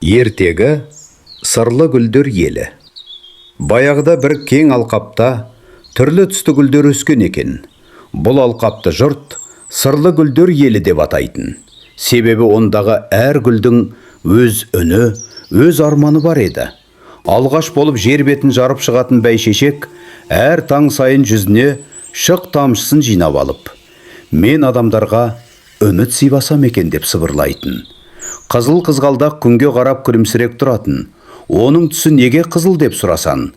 Ертегі: «Сырлы гүлдер елі». Баяғыда бір кең алқапта түрлі түсті гүлдер өскен екен. Бұл алқапты жұрт «Сырлы гүлдер елі» деп атайтын. Себебі ондағы әр гүлдің өз үні, өз арманы бар еді. Алғаш болып жер бетін жарып шығатын бәйшешек әр таң сайын жүзіне шық тамшысын жинап алып, «Мен адамдарға үміт сыйласам екен» деп сыбырлайтын. Қызыл қызғалдақ күнге қарап күлімсіреп тұратын. Оның түсі неге қызыл деп сұрасан,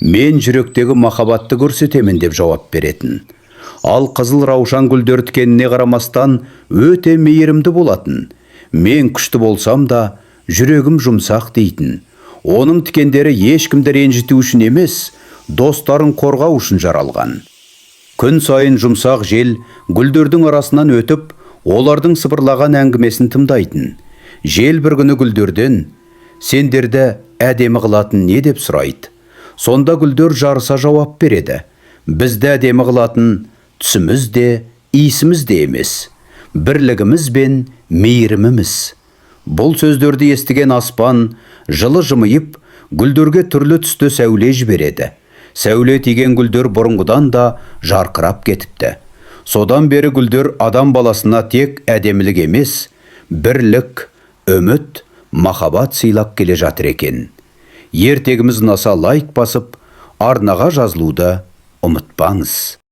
«Мен жүректегі махаббатты көрсетемін» деп жауап беретін. Ал қызыл раушан гүлдер тікеніне қарамастан өте мейірімді болатын. «Мен күшті болсам да, жүрегім жұмсақ» дейтін. Оның тікендері ешкімді ренжіту үшін емес, достарын қорғау үшін жаралған. Күн сайын жұмсақ жел гүлдердің арасынан өтіп, олардың сыбырлаған әңгімесін тыңдайтын. Жел бір күні гүлдерден: «Сендерді әдемі қылатын не?» деп сұрайды. Сонда гүлдер жарыса жауап береді: «Бізді әдемі қылатын түсіміз де, иісіміз де емес, бірлігіміз бен мейіріміміз». Бұл сөздерді естіген аспан жылы жымиып, гүлдерге түрлі түсті сәуле жібереді. Сәуле тиген гүлдер бұрынғыдан да жарқырап кетіпті. Содан бері гүлдер адам баласына тек әдемілік емес, бірлік, үміт, махаббат сыйлап келе жатыр екен. Ертегіміз ұнаса, лайк басып, арнаға жазылуды ұмытпаңыз.